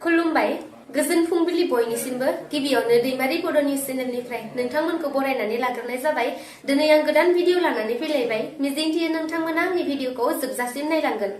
खुलुमबाय गोजोन फुंबिलि बयनिसिमबो गिबियावनो दैमारि बड' निउस चेनेलनिफ्राय नोंथांमोनखौ बरायनानै लाग्रोनाय जाबाय। दिनै आं गोदान भिडिअ लानानै फैलायबाय। मिजिंथियो नोंथांमोना आंनि भिडिअखौ जोबजासिम नायलांगोन।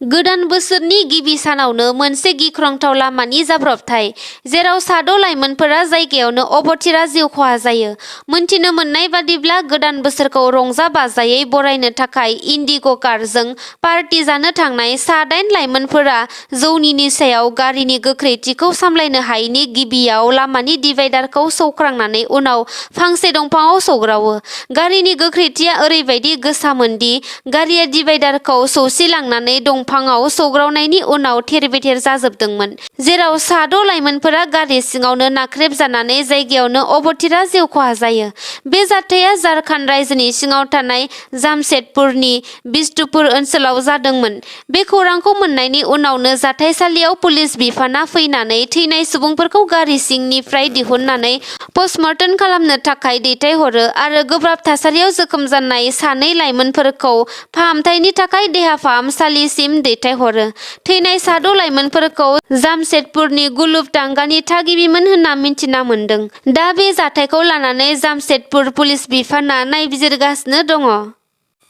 गोदान बोसोरनि गिबि सानावनो मोनसे गिख्रंथाव लामानि जाब्रबथाय, जेराव साद' लाइमोनफोरा जायगायावनो अबथिरा जिउ खहा जायो। मोनथिनो मोननाय बादिब्ला गोदान बोसोरखौ रंजा बाजायै बरायनो थाखाय इन्डिग' कारजों पार्टी जानो थांनाय सा-8 लाइमोनफोरा जौनि निसायाव गारिनि गोख्रैथिखौ सामलायनो हायैनि गिबियाव लामानि डिभाइडारखौ सौख्रांनानै उनाव फांसे दंफांआव सौग्रावो। गारिनि गोख्रैथिया ओरैबायदि गोसामोनदि गारिया डिभाइडारखौ सौसिलांनानै दंफांआव सौग्रावनायनि उनाव थेर-बेथेर जाजोबदोंमोन, जेराव साद' लाइमोनफोरा गारि सिङावनो नाख्रेबजानानै जायगायावनो अबथिरा जिउ खहा जायो। बे जाथाया झारखन्ड रायजोनि सिङाव थानाय जामशेदपुरनि बिष्टुपुर ओनसोलाव जादोंमोन। बे खौरांखौ मोननायनि उनावनो जाथायसालियाव पुलिस बिफाना फैनानै थैनाय सुबुंफोरखौ गारि सिंनिफ्राय दिहुननानै पस्टमर्टेम खालामनो थाखाय दैथायहरो आरो गोब्राब थासारियाव जोखोम जानाय सानै लाइमोनफोरखौ फाहामथायनि थाखाय देहा फाहामसालिसिम दैथायहरो। थैनाय साद' लाइमोनफोरखौ जामशेदपुरनि गुलुबडांगानि थागिबिमोन होनना मिथिना मोन्दों। दा बे जाथायखौ लानानै जामशेदपुर पुलिस बिफाना नायबिजिरगासिनो दङ।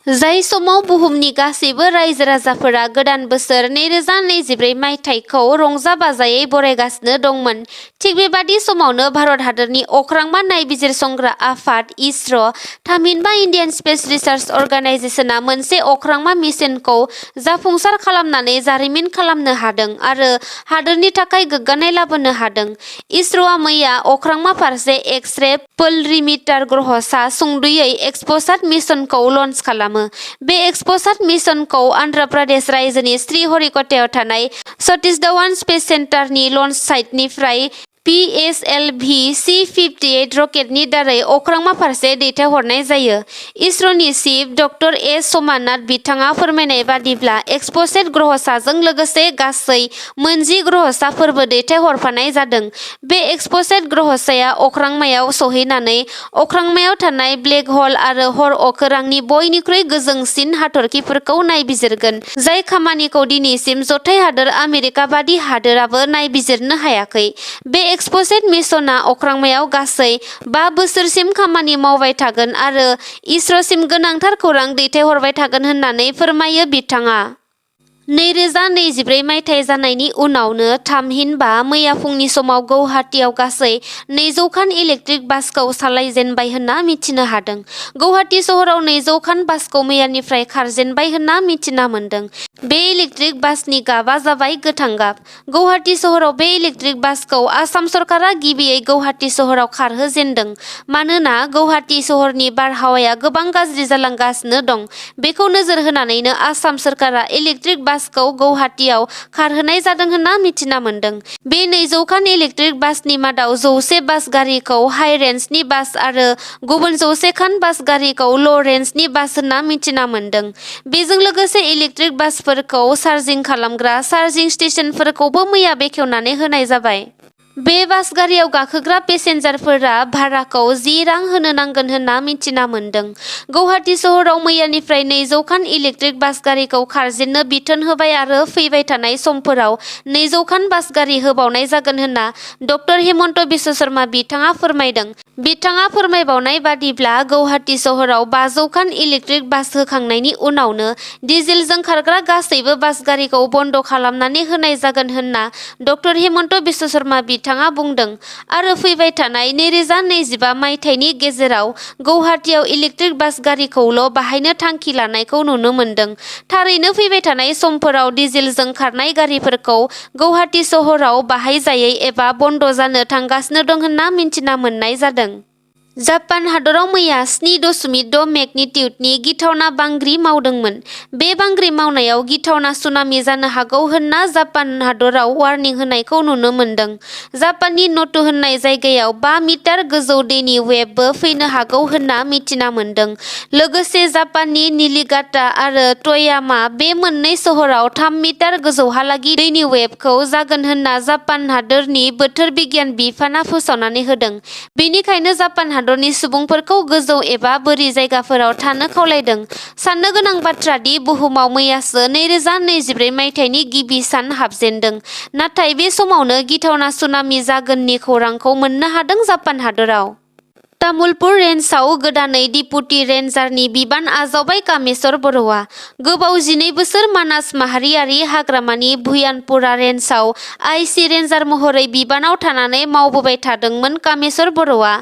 जाय समाव बुहुमनि गासैबो रायजो-राजाफोरा गोदान बोसोर 2024 मायथाइखौ रंजा-बाजायै बरायगासिनो दंमोन, थिग बेबादि समावनो भारत हादरनि अख्रांमा नायबिजिरसंग्रा आफाद इसर', थामहिनबा इन्डियान स्पेस रिसार्च अर्गानाइजेशनआ मोनसे अख्रांमा मिशनखौ जाफुंसार खालामनानै जारिमिन खालामनो हादों आरो हादोरनि थाखाय गोग्गानाय लाबोनो हादों। इसर'आ मैया अख्रांमा फारसे एक्स-रे पोलरिमिटार ग्रहसा, सुंद'यै एक्सप'साट मिशनखौ लन्च खालामो। बे एक्सप'साट मिशनखौ आन्ध्र प्रदेश रायजोनि श्रीहरिक'टायाव थानाय सतीश धवन स्पेस सेन्टारनि लन्च साइटनिफ्राय PSLV-C-58 रकेटनि दारै अख्रांमा फारसे दैथायहरनाय जायो। इसर'नि चिफ डक्टर ए समानाथ बिथाङा फोरमायनाय बादिब्ला एक्सप'सेट ग्रहसाजों लोगोसे गासै 10 ग्रहसाफोरबो दैथायहरफानाय जादों। बे एक्सप'सेट ग्रहसाया अख्रांमायाव सौहैनानै अख्रांमायाव थानाय ब्लेक हल आरो हर अखोरांनि बयनिख्रुइ गोजोंसिन हाथरखिफोरखौ नायबिजिरगोन, जाय खामानिखौ दिनैसिम जथाय हादोर आमेरिका बादि हादोराबो नायबिजिरनो हायाखै। बे एक्सप'सेट मिशनआ अख्रांमायाव गासै 5 बोसोरसिम खामानि मावबाय थागोन आरो इसर'सिम गोनांथार खौरां दैथायहरबाय थागोन होननानै फोरमायो बिथाङा। 2024 मायथाइ जानायनि उनावनो थामहिनबा मैया फुंनि समाव गौहाटीआव गासै 200 खान इलेक्ट्रिक बासखौ सालायजेनबाय होनना मिथिनो हादों। गौहाटी सहराव 200 खान बासखौ मैयानिफ्राय खारजेनबाय होनना मिथिना मोन्दों। बे इलेक्ट्रिक बासनि गाबा जाबाय गोथां गाब। गौहाटी सहराव बे इलेक्ट्रिक बासखौ आसाम सरकारा गिबियै गौहाटी सहराव खारहोजेनदों, मानोना गौहाटी सहरनि बारहावाया गोबां गाज्रि जालांगासिनो दं। बेखौ नोजोर होनानैनो आसाम सरकारा इलेक्ट्रिक बासखौ गौहाटीआव खारहोनाय जादों होनना मिथिना मोन्दों। बे 200 खान इलेक्ट्रिक बासनि मादाव 100 बास गारिखौ हाइ रेन्जनि बास आरो गुबुन 100 खान बास गारिखौ ल' रेन्जनि बास होनना मिथिना मोन्दों। बेजों लोगोसे इलेक्ट्रिक बासफोरखौ चार्जिं खालामग्रा चार्जिं स्टेशनफोरखौबो मैया बेखेवनानै होनाय जाबाय। बे बास गारियाव गाखोग्रा पेसेन्जारफोरा भाराखौ 10 रां होनो नांगोन होनना मिथिना मोन्दों। गौहाटी सहराव मैयानिफ्राय 200 खान इलेक्ट्रिक बास गारिखौ खारजेननो बिथोन होबाय आरो फैबाय थानाय समफोराव 200 खान बास गारि होबावनाय जागोन होनना डक्टर हेमन्त बिश्व शर्मा बिथाङा फोरमायदों। बिथाङा फोरमायबावनाय बादिब्ला गौहाटी सहराव 500 खान इलेक्ट्रिक बास होखांनायनि उनावनो डिजेलजों खारग्रा गासैबो बास गारिखौ बन्द' खालामनानै होनाय जागोन होनना डक्टर हेमन्त बिश्व शर्मा बिथाङा बुंदों आरो फैबाय थानाय 2025 मायथाइनि गेजेराव गौहाटीआव इलेक्ट्रिक बास गारिखौल' बाहायनो थांखि लानायखौ नुनो मोन्दों। थारैनो फैबाय थानाय समफोराव डिजेलजों खारनाय गारिफोरखौ गौहाटी सहराव बाहायजायै एबा बन्द' जानो थांगासिनो दं होनना मिथिना मोननाय जादों। जापान हादराव मैया 7.6 मेगनिटिउडनि गिथावना बांग्रि मावदोंमोन। बे बांग्रि मावनायाव गिथावना सुनामि जानो हागौ होनना जापान हादराव वार्निं होनायखौ नुनो मोन्दों। जापाननि न'टो होननाय जायगायाव 5 मिटार गोजौ दैनि वेभबो फैनो हागौ होनना मिथिना मोन्दों। लोगोसे जापाननि निशिगाता आरो तयामा बे मोननै सोहोराव 3 मिटार गोजौहालागि दैनि वेभखौ जागोन होनना जापान हादोरनि बोथोर बिगियान बिफाना फोसावनानै होदों। बेनिखायनो जापान हादरनि सुबुंफोरखौ गोजौ एबा बोरि जायगाफोराव थानो खावलायदों। साननो गोनां बाथ्रा दि बुहुमाव मैयासो 2024 मायथाइनि गिबि सान हाबजेनदों। नाथाय बे समावनो गिथावना सुनामि जागोननि खौरांखौ मोननो हादों जापान हादराव। तामुलपुर रेन्जआव गोदानै डिपुटि रेन्जारनि बिबान आजावबाय कामेश्वर बर'आ। गोबाव 12 बोसोर मानास माहारियारि हाग्रामानि भुयानपुरा रेन्जआव आइसि रेन्जार महरै बिबानाव थानानै मावबोबाय थादोंमोन कामेश्वर बर'आ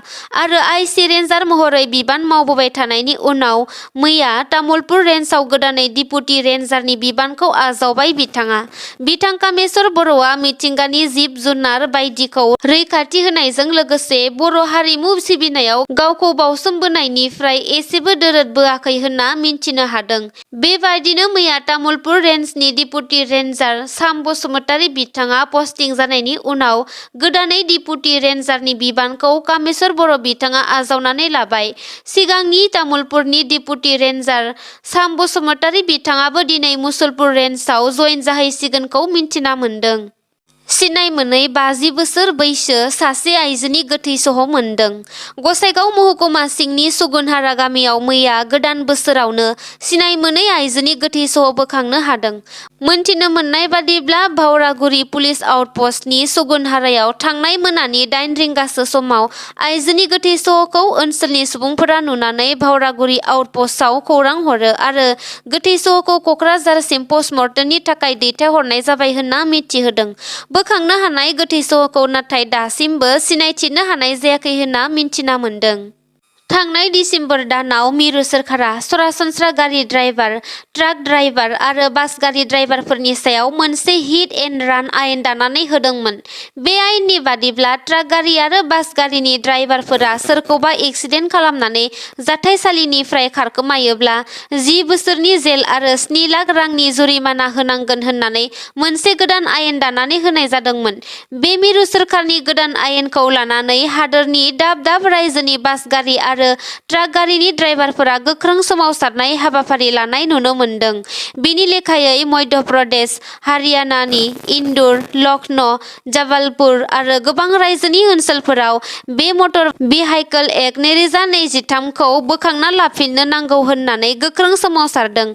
आरो आइसि रेन्जार महरै बिबान मावबोबाय थानायनि उनाव मैया तामुलपुर रेन्जआव गोदानै डिपुटि रेन्जारनि बिबानखौ आजावबाय बिथाङा। बिथां कामेश्वर बर'आ मिथिंगानि जिब जुनार बायदिखौ रैखाथि होनायजों लोगोसे बर' हारिमु सिबिनायाव गावखौ बावसोमबोनायनिफ्राय एसेबो दोरद बोआखै होनना मिन्थिनो हादों। बेबायदिनो मैया तामुलपुर रेन्जनि डिपुटि रेन्जार साम बसुमतारी बिथाङा पस्टिं जानायनि उनाव गोदानै डिपुटि रेन्जारनि बिबानखौ कामेश्वर बर' बिथाङा आजावनानै लाबाय। सिगांनि तामुलपुरनि डिपुटि रेन्जार साम बसुमतारी बिथाङाबो दिनै मुसलपुर रेन्जआव जयेन जाहैसिगोनखौ मिन्थिना मोन्दों। सिनाय मोनै 50 बोसोर बैसो सासे आइजोनि गोथै सह मोन्दों। गसाइगाव महकुमा सिंनि सुगुनहारा गामियाव मैया गोदान बोसोरावनो सिनाय मोनै आइजोनि गोथै सह बोखांनो हादों। मोनथिनो मोननाय बादिब्ला भावरागुरि पुलिस आउटपस्टनि सुगुनहारायाव थांनाय मोनानि 8 रिंगासो समाव आइजोनि गोथै सहखौ ओनसोलनि सुबुंफोरा नुनानै भावरागुरि आउटपस्टआव खौरां हरो आरो गोथै सहखौ कक्राझारसिम पस्टमर्टेमनि थाखाय दैथायहरनाय जाबाय होनना मिथिहोदों। बोखांनो हानाय गोथै सहखौ नाथाय दासिमबो सिनायथिनो हानाय जायाखै होनना मिन्थिना मोन्दों। थांनाय दिसेम्बर दानाव मिरु सोरखारा सरासनस्रा गारि ड्राइभार, ट्राक ड्राइभार आरो बास गारि ड्राइभारफोरनि सायाव मोनसे हिट एन्ड रान आयेन दानानै होदोंमोन। बे आयेननि बादिब्ला ट्राक गारि आरो बास गारिनि ड्राइभारफोरा सोरखौबा एक्सिडेन्ट खालामनानै जाथायसालिनिफ्राय खारखोमायोब्ला 10 बोसोरनि जेल आरो 7 लाख रांनि जुरिमाना होनांगोन होननानै मोनसे गोदान आयेन दानानै होनाय जादोंमोन। बे मिरु सोरखारनि गोदान आयेनखौ लानानै हादोरनि दाब दाब रायजोनि बास गारि आरो ट्राक गारिनि ड्राइभारफोरा गोख्रों सोमावसारनाय हाबाफारि लानाय नुनो मोन्दों। बिनि लेखायै मध्य प्रदेश, हारियानानि इन्दुर, लखनौ, जबलपुर आरो गोबां रायजोनि ओनसोलफोराव बे मटर भेहिकल एक्ट 2023 खौ बोखांना लाफिननो नांगौ होननानै गोख्रों सोमावसारदों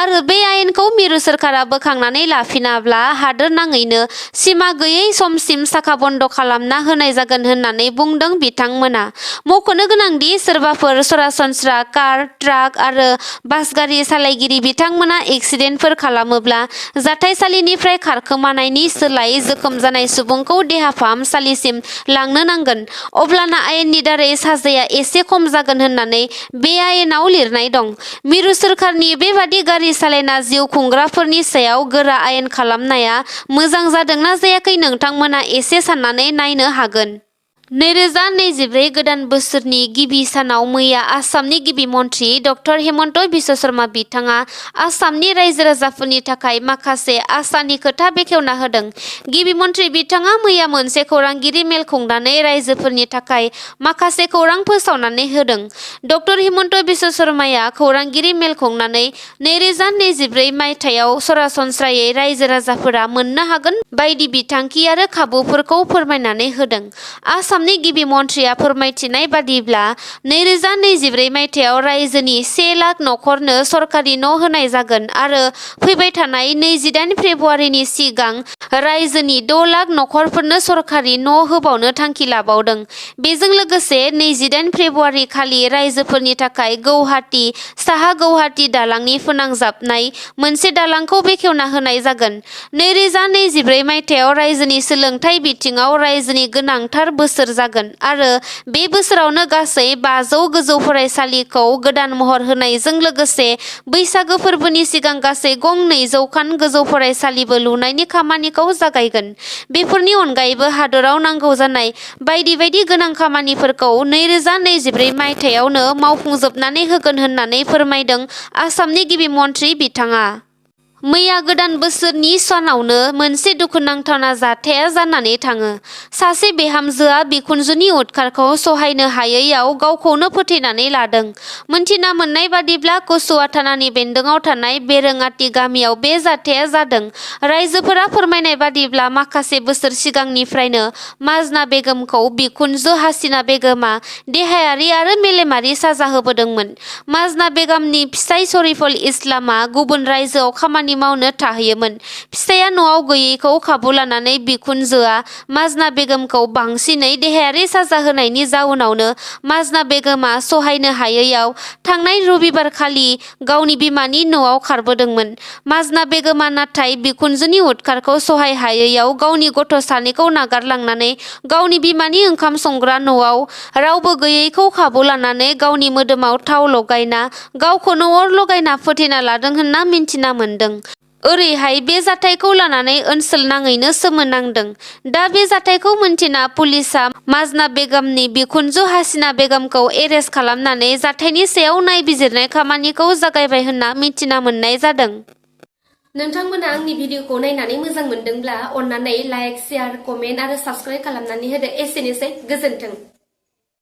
आरो बे आयेनखौ मिरु सोरखारा बोखांनानै लाफिनाब्ला हादोर नाङैनो सिमा गैयै समसिम साखा बन्द खालामना होनाय जागोन होननानै बुंदों बिथांमोना। मख'नो गोनांदि सोरबाफोर सरासनस्रा कार, ट्राक आरो बास गारि सालायगिरि बिथांमोना एक्सिडेन्टफोर खालामोब्ला जाथायसालिनिफ्राय खारखोमानायनि सोलाय जोखोम जानाय सुबुंखौ देहा फाहामसालिसिम लांनो नांगोन। अब्लाना आयेननि दारै साजाया एसे खम जागोन होननानै बे आयेनाव लिरनाय दं। मिरु सोरखारनि बेबादि गारि सालायना जिउ खुंग्राफोरनि सायाव गोरा आयेन खालामनाया मोजां जादोंना जायाखै नोंथांमोना एसे साननानै नायनो हागोन। 2024 गोदान बोसोरनि गिबि सानाव मैया आसामनि गिबि मन्थ्रि ड हेमन्त बिश्व शर्मा बिथाङा आसामनि रायजो राजाफोरनि थाखाय माखासे आसानि खोथा बेखेवना होदों। गिबि मन्थ्रि बिथाङा मैया मोनसे खौरांगिरि मेल खुंनानै रायजोफोरनि थाखाय माखासे खौरां फोसावनानै होदों। ड हेमन्त बिश्व शर्माया खौरांगिरि मेल खुंनानै 2024 मायथाइयाव सरासनस्रायै रायजो राजाफोरा मोननो हागोन बायदि बिथांखि आरो खाबुफोरखौ फोरमायनानै होदों। आसामनि गिबि मन्थ्रिया फोरमायथिनाय बादिब्ला 2024 मायथाइयाव रायजोनि 1 लाख नखरनो सरकारि न' होनाय जागोन आरो फैबाय थानाय 28 फेब्रुवारिनि सिगां रायजोनि 6 लाख नखरफोरनो सरकारि न' होबावनो थांखि लाबावदों। बेजों लोगोसे 28 फेब्रुवारि खालि रायजोफोरनि थाखाय गौहाटी साहा गौहाटी दालांनि फोनांजाबनाय मोनसे दालांखौ बेखेवना होनाय जागोन। 2024 मायथाइयाव रायजोनि सोलोंथाइ बिथिङाव रायजोनि गोनांथार बोसोर जागोन आरो बे बोसोरावनो गासै 500 गोजौ फरायसालिखौ गोदान महर होनायजों लोगोसे बैसागो फोरबोनि सिगां गासै गं 200 खान गोजौ फरायसालिबो लुनायनि खामानिखौ जागायगोन। बेफोरनि अनगायैबो हादराव नांगौ जानाय बायदि बायदि गोनां खामानिफोरखौ 2024 मायथाइयावनो मावफुंजोबनानै होगोन होननानै फोरमायदों आसामनि गिबि मन्थ्रि बिथाङा। मैया गोदान बोसोरनि सानावनो मोनसे दुखुनांथावना जाथाया जानानै थाङो। सासे बिहामजोआ बिखुनजोनि उदखारखौ सहायनो हायैयाव गावखौनो फोथैनानै लादों। मोनथिना मोननाय बादिब्ला कसुवाथानानि बेन्दोङाव थानाय बेरोङाति गामियाव बे जाथाया जादों। रायजोफोरा फोरमायनाय बादिब्ला माखासे बोसोर सिगांनिफ्रायनो माजना बेगमखौ बिखुनजो हासिना बेगमा देहायारि आरो मेलेमारि साजा होबोदोंमोन। माजना बेगमनि फिसाय शरीफुल इस्लामआ गुबुन रायजोआव खामानि मावनो थाहैयोमोन। फिसाया न'आव गैयैखौ खाबु लानानै बिखुनजोआ माजना बेगमखौ बांसिनै देहायारि साजा होनायनि जाउनावनो माजना बेगमा सहायनो हायैयाव थांनाय रबिबारखालि गावनि बिमानि न'आव खारबोदोंमोन। माजना बेगमा नाथाय बिखुनजोनि उदखारखौ सहाय हायैयाव गावनि गथ' सानैखौ नागारलांनानै गावनि बिमानि ओंखाम संग्रा न'आव रावबो गैयैखौ खाबु लानानै गावनि मोदोमाव थाव लगायना गावखौनो अर लगायना फोथैना लादों होनना मिन्थिना मोन्दों। ओरैहाय बे जाथायखौ लानानै ओनसोल नाङैनो सोमोनांदों। दा बे जाथायखौ मोनथिना पुलिसआ माजना बेगमनि बिखुनजो हासिना बेगमखौ एरेस्ट खालामनानै जाथायनि सायाव नायबिजिरनाय खामानिखौ जागायबाय होनना मिथिना मोननाय जादों। नोंथांमोना आंनि भिडिअखौ नायनानै मोजां मोनदोंब्ला अन्नानै लाइक, शेयार, कमेन्ट आरो साबस्क्राइब खालामनानै होदो। एसेनोसै, गोजोन्थों।